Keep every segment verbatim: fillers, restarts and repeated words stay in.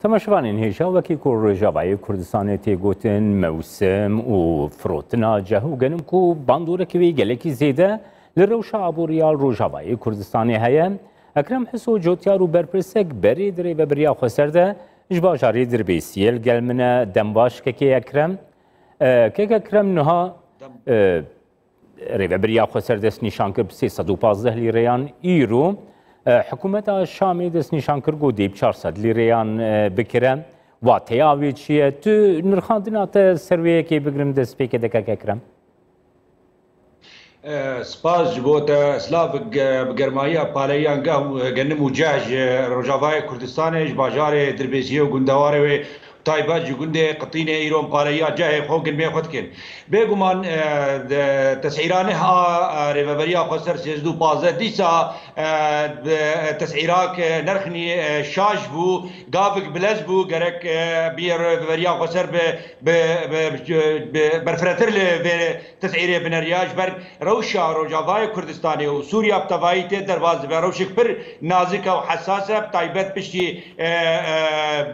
Temaşevanên hêja, wekî ku Rojavayê Kurdistanê tê gotin, mewsim û firotina ceh û genim ku bandorek wê gelekî zêde li rewşa aboriya Rojavayê Kurdistanê heye. Ekrem Hiso, cotyar û berpirsek berê di Rêveberiya Xweser de ji bajarê Dirbêsiyê li gel min e. Dem baş kekê Ekrem. E, kek Ekrem, niha, e, Rêveberiya Xweser destnîşan kir bi sê sed û pazdeh lîreyan, îro, e, hikûmeta Şamê destnîşan kir ku dê bi çar sed lîreyan, e, bikire. Wateya wê çi ye? Tu nirxandina te ser wê yekê bigirim destpêkê de, kek Ekrem. E, spas ji bo te. Silav, bi ge-, bi germayiya paleyiyan geh û, e, genim û ceh ji Rojavayê Kurdistanê, ji bajarê Dirbêsiyê û gundewarê wê, taybet ji gundê Qitînê, îro paleyiya cehê xwe û genimê xwe dikin. Bêguman, e, de, tesîra niha, e, Rêveberiya Xweser sêzdeh û pazdeh dîsa, e, bi tesîrak, e, nirxinî, e, şaş bû, gavik bilez bû, gerek, e, bî Rêveberiya Xweser bi, bi, bi, bi, bi berfirehtir li vê tesîrê bineriya, ji ber rewşa Rojavayê Kurdistanê û Sûriya bi tevayî tê derbas dibe. Rewşek pir nazik e û hesas e, bi taybet piştî, e, e,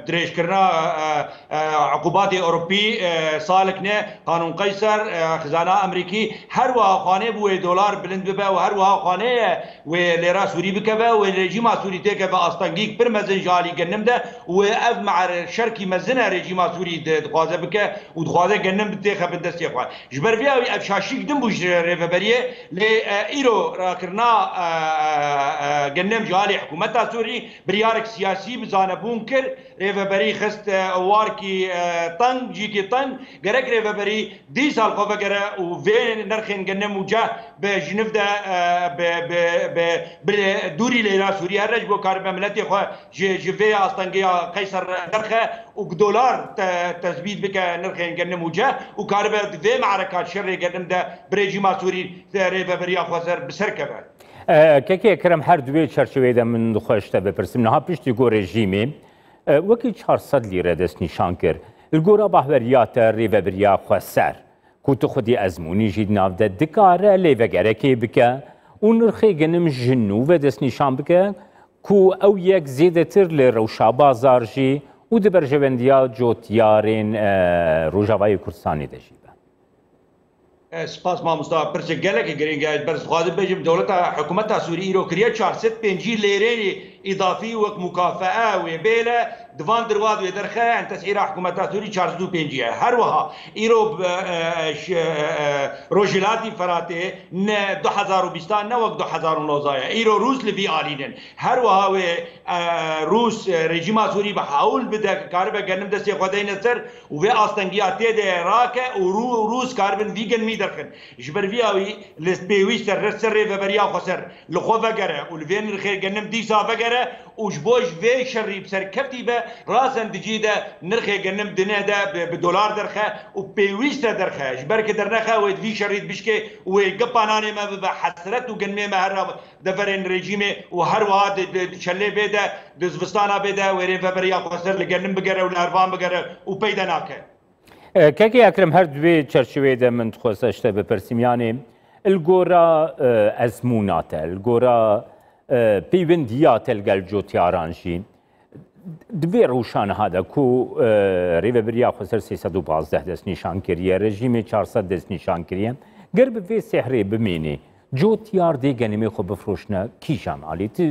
dirêjkirina, e, e, uqubatê Ewropî, e, salik ne, Qanûn Qeyser, e, xizana Amerîkî, her wiha xanê bû wê dolar bilind bibe û her wiha xanê ye wê lêra Sûrî bikeve û wê rejîma Sûrî têkeve astengîk pir mezin ji alî genim de û ev me'er-, şerkî mezin e rejîma Sûrî di-, dixwaze bike û dixwaze genim têxe bin destê xwe. Ji ber vê awî ev şaşîk din bû ji rêveberiyê, lê, e, îro rakirina, e, e, e, genim ji alî hikûmeta Sûrî biryarek siyasî bi zanebûn kir. Rêveberî xist, e, warkî, e, teng, cîkî teng. Gerek rêveberî dîsa li xwe vegere û vê nirxên genim û ceh bi Jinîv de, e, bi, bi, bi, bi dûrî lêra Sûrî here ji bo karibe miletê xwe ji, ji vê astengiya Qeyser derxe û bi dolar te-, tesbît bike nirxên genim û ceh û karibe di vê me'reka şerê genim de bi rejîma Sûrî, e, rêveberiya Xweser bi ser keve. E, kekê Ekrem, her di wê çerçeveyê de min dixwest te bipirsim. Niha piştî ku rejîmê, e, wekî çar sed lîre destnîşan kir, li gora bahweriya te rêveberiya Xweser, ku tu xwedî ezmûnî jî di nav de, dikare lêvegerekê bike û nirxê genim ji nû ve destnîşan bike, ku ew yek zêdetir li rewşa bazar jî û di berjewendiya cotyarên, e, Rojavayê Kurdistanê de jî be? E, spas mamosta, pirsek gelekî girîng e. Ber dixwazim bêjim, dewleta, hikûmeta Sûrî îro kiriye çar sed pêncî lêrê îdafî wek mukafee wê bêle, di van dirwa wê derxe, en tesîra hikûmeta Sûrî çar sed û pêncî ye. Her wiha îro, e, e, ş-, e, e, Rojhilatî Firatê ne du hezar û bîstan ne wek du hezar û nozdeh ye. Îro Rûs li vî alî nin. Her wiha wê, e, Rûs, e, rejîma Sûrî bi hewl bide, karibe genim destê xwe deyne ser û vê astengiya tê de rake û Rû-, Rûs karibin vî genimî derxin. Ji ber vî awî li pêwîst e re-, ser rêveberiya Xweser li xwe vegere û li vê nirxê genim dîsa vegere û ji bo ji vê şerî bi ser keftî be, rasen di cî de nirxê genim dine de bi, bi dolar derxe û pêwîst e derxe. Ji ber ki dernexe wê di vî şerî de bişkê û wê gipa nanê me bibe hesret û genimê me here deverên rejîmê û her wiha di, di, di çelê bê de, di zivistana bê de wê rêveberiya Xweser li genim bigere û li ervan bigere û peyde nake. E, kekê Ekrem, her di wê çerçeveyê de min dixwest ez ji te bipirsim, yanî li gora, e, ezmûna te, li gora, e, pêwendiya te li gel cotyaran jî, di vê rewşa niha de ku, e, rêveberiya Xweser sê sed û pazdeh destnîşan kiriye, rejîmê çar sed destnîşan kiriye, ger bi vê sehrê bimînî, cotyar dê genimê xwe bifroşne kîjan alî? Tu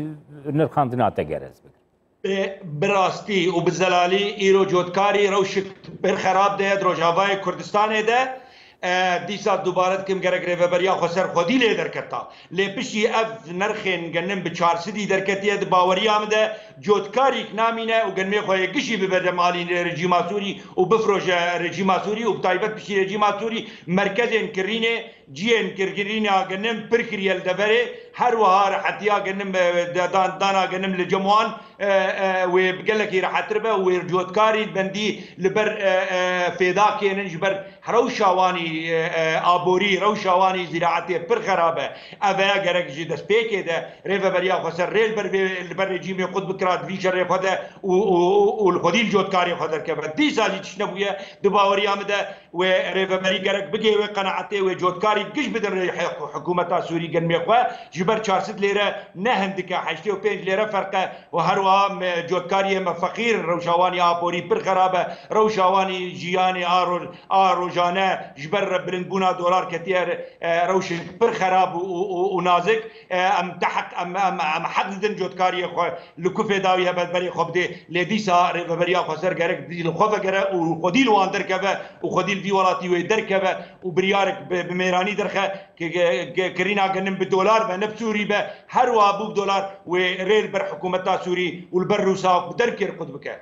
nirxandina te ger ez bigirim. Bi, bi rastî û bi zelalî îro cotkarî rewşik pir xerab de ye di Rojavayê Kurdistanê de. E, dîsa dubare dikim, gerek rêveberiya Xweser xwedî lê derketa. Lê piştî ev nirxên genim bi çar sedî derketiye, di baweriya min de cotkarîk namîne û genimê xwe yê gişî bibe dem alî rejîma Sûrî û bifroşe rejîma Sûrî û bi taybet piştî rejîma Sûrî merkezên kirînê, cihên kirkirîna genim pir kiriye li deverê, her wiha rehetiya genim, e, de-, dan-, dana genim li cem wan, e, e, wê bi gelekî rehetir be û wê cotkarî bendî li ber, e, e, fêdakê nin, ji ber rewşa wanî, e, e, aborî, rewşa wanî zîraetê pir xerab e. Ev e gerek ji destpêkê de rêveberiya Xweser rê li ber vê, li ber rejîmê qut bikira di vî şerê xwe de û, û, û, û li xwedî li cotkarê xwe derkeve. Dîsa jî tişt nebûye di baweriya min de. Wê rêveberî gerek bigê wê qenaetê, wê cotkarî giş bidin rê hi-, hikûmeta Sûrî genimê xwe. Ji ber çar sed lêre ne hindik e, heştê û pênc lêre ferq e û her wiha me, cotkariyê me feqîr in, rewşa wan ê aborî pir xerab e, rewşa wan ê jiyanê a ro-, a rojane ji ber bilindbûna dolar ketiye, e, rewşek pir xerab û, û, û, û nazik. E, em teheq, em, em, em heq didin cotkariyê xwe li kufê dawî hebe berê xwe bidê. Lê dîsa rêveberiya xweser gerek dî li xwe vegere û xwedî li wan derkeve û xwedî li vî welatî wê derkeve û biryarek bi, bi mêranî derxe, ki, ki, ki, kirîna genim bi dolar be, ne bi Sûrî be, her wiha bû bi dolar, wê rê li ber hikûmeta Sûrî û li ber Rûsa bi derkê li qut bike.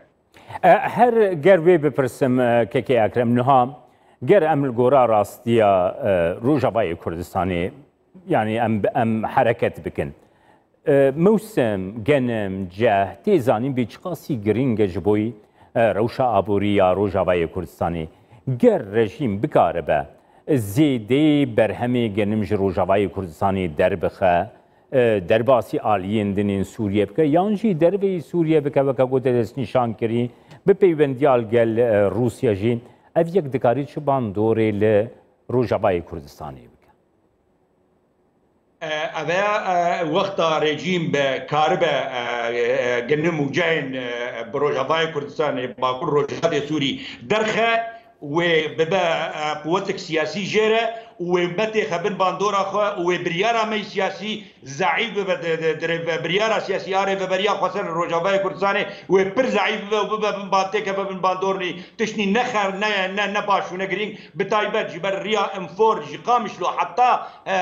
E, her ger wê bipirsim, e, Kekê Ekrem, niha ger em li gora rastiya, e, Rojavayê Kurdistanê, yanî em, em hereket bikin. E, mewsim, genim, ceh, tê zanîn bê çiqasî girîng e ji boyî, e, rewşa aborî ya Rojavayê Kurdistanê. Ger rejîm bikaribe, e, zêdeyê berhemê genim ji Rojavayê Kurdistanê derbixe, e, derbasî aliyên din ên Sûriye bike, yan jî derveyî Sûriye bike, weke ku te destnîşan kirî, bi peywendiya li gel, e, Rûsya jî, ev yek dikarî çi bandorê li Rojavayê Kurdistanê bike? E, ev e, e, wexta rejîm be, karibe, e, e, genim û cehên, e, bi Rojavayê Kurdistanê, Bakur Rojhilatê Sûrî derxe, wê bibe, e, quwetek siyasî jê re û wê metêxe bin bandora xwe û wê biryara me yî siyasî zeîf bibe, di, di, di rêve-, biryara siyasî a Rêveberiya Xweser li Rojavayê Kurdistanê wê pir zeîf bibe û bibe bin ban-, têkeve bin bandornî tiştî ne xer-, ne, ne, ne baş û ne girîng, bi taybet ji ber riya Enfor ji Qamişlo heta, e,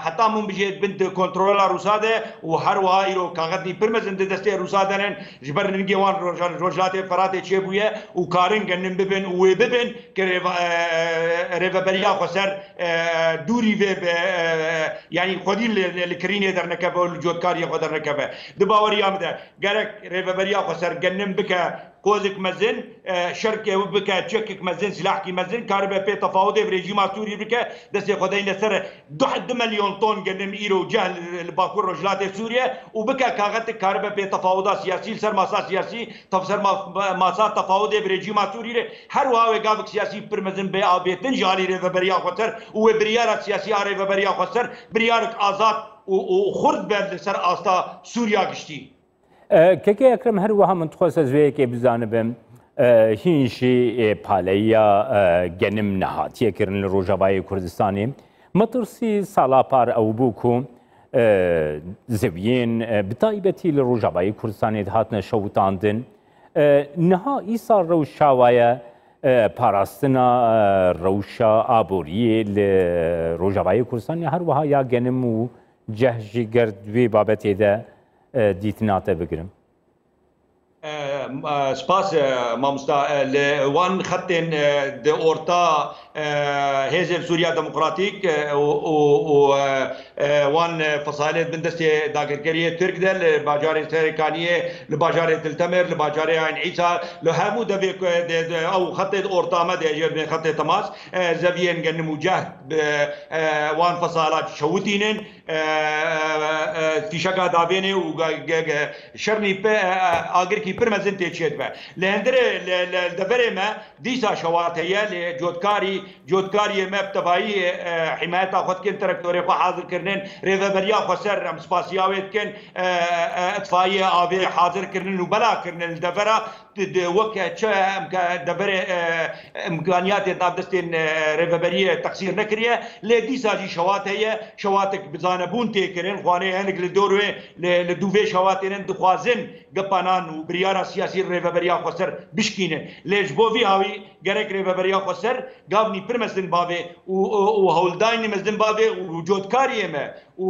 heta min bijêt bin di kontrola Rûsa de û her wiha îro kaxetnî pir mezin di destê Rûsa de ne, ji ber ningê wan roja-, Rojhilatê Feratê çêbûye û karin genim bibin û wê bibin, ki rêva-, e, e, rêveberiya xweser, e, dûrî vê be, e, e, yanî xwedî li, li, li kirînê dernekeve û li cotkariyê xwe dernekeve. Di baweriya min de gerek rêveberiya xweser genim bike qozek mezin, e, şerkê wî bike çekek mezin, silahkî mezin, karibe pê tefawudê bi rejîma Sûrî bike, destê xwe deyne ser du, du milyon ton genim îro ceh li, li Bakur Rojhilatê Sûriye û bike kaxetek karibe pê tefawuda siyasî, li ser masa siyasî, tef-, ser ma-, masa tefawudê bi rejîma Sûrî re. Her wiha wê gavek siyasî pir mezin bê avêtin ji alî Rêveberiya Xweser û wê biryara siyasî a Rêveberiya Xweser biryarek azad û, û xurt be li ser asta Sûriya giştî. E, Keke Ekrem, her wiha min dixwest ez vê yekê bizanibim, e, hîn jî, e, paleyiya, e, genim nehatiye kirin li Rojavayê Kurdistanê. Metirsî sala par ew bû ku, e, zewiyên, e, bi taybetî li Rojavayê Kurdistanê dihatine şewitandin. E, niha îsal rewş çawa ye, e, parastina, e, rewşa aboriyê li Rojavayê Kurdistanê, her wiha ya genim û ceh jî ger di wê babetê de, e, dîtina te bigirim? E, e, spas, e, mamosta. E, li wan xetên, e, di orta, e, Hêzên Sûriya Demokratîk, e, û, û, û, e, e, wan, e, fesalê di bin destê dagirkeriyê Tirk de, li bajarê Serêkaniyê, li bajarê Til Temir, li bajarê Ayn Îsa, li hemû devê ku, e, de, de, ew xetê di orta me de, ji bin xetê temas, e, zeviyên genim û ceh, bi, e, wan fesala şewitînin, e, e, e, fîşeka davênê û ge-, ge-, ge-, şernî pe, e, e, agirkî pir mezin tê çêdibe. Li hundirê, li, li, li deverê me dîsa şewat heye, lê cotkarî, cotkariyê me bi tevayî, e, hîmayeta xwe dikin, traktorê xwe hazir kirinin, rêveberiya xweser em spasiya wê dikin, e, e, itfaiyê avê hazir kirinin û bela kirinin li devera, di, di, weke çi em ke deverê, e, imkaniyatê nav destên, e, rêveberiyê texsîr nekiriye, lê dîsa jî şewat heye, şewatek bi zanebûn tê kirin, xwanê hinek li dor wê, li, li dû vê şewatê ne dixwazin gepanan û biryara siyasî rêveberiya xweser bişkînin. Lê ji bo vî hawî gerek rêveberiya xweser gavnî pir mezin bavê û, û, û hewldanî mezin bavê û cotkariyê me û,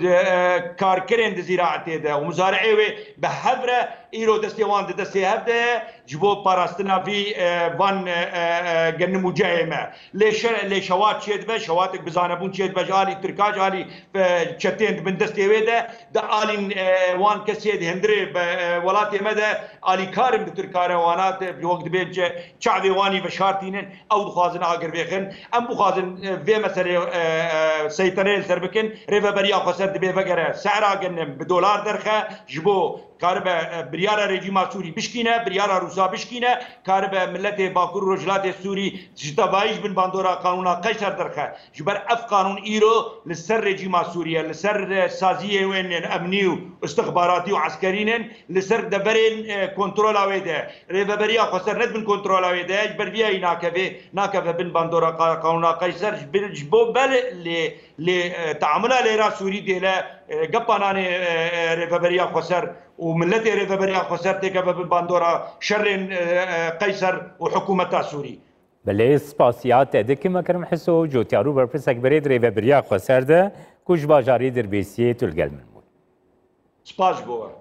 e, karkerên di zîraetê de û muzari'ê wê bi hev re îro destê wan di destê hev de ye ji bo parastina vî, e, van, e, e, e, genim û cehê me. Lê şe-, lê şewat çêdibe, şewatek bi zanebûn çêdibe ji alî Tirka, ji alî, e, çetên di bin destê wê de, di alîn, e, wan kesê di hundirê be, e, welatê me de alîkar in bi Tirka re wana, wek dibên çi-, çavê wanî veşartînin. Ew dixwazin agir vêxin. Em bixwazin, e, vê meselê, e, e, seyterê li ser bikin. Rêveberiya xweser dibê vegere sehra genim bi dolar derxe ji bo karibe e, biryara rejîma Sûrî bişkîne, biryara Rûsa bişkîne, karibe miletê Bakur Rojhilatê Sûrî ji tevayî ji bin bandora qanûna Qeyser derxe. Ji ber ev qanûn îro li ser rejîma Sûrî ye, li ser e, saziyê wên yên emnî û istixbaratî û eskerî nin, li ser deverên e, kontrola wê de. Rêveberiya Xweser ne di bin kontrola wê de ye, ji ber viyayî nakeve, nakeve bin bandora qa- qanûna Qeyser, ji bin- ji bo ber lê lê e, teamula lêra Sûrî dêle e, gepa nanê e, e, Rêveberiya Xweser û miletê Rêveberiya Xweser têkeve bin bandora şerên e, e, Qeyser û hikûmeta Sûrî. Belê, spasiya te dikim, Ekrem Hiso, cotyar û berpirsek berê di Rêveberiya Xweser de ku ji bajarê Dirbêsiyê tu li gel min bû. Spas ji bo we.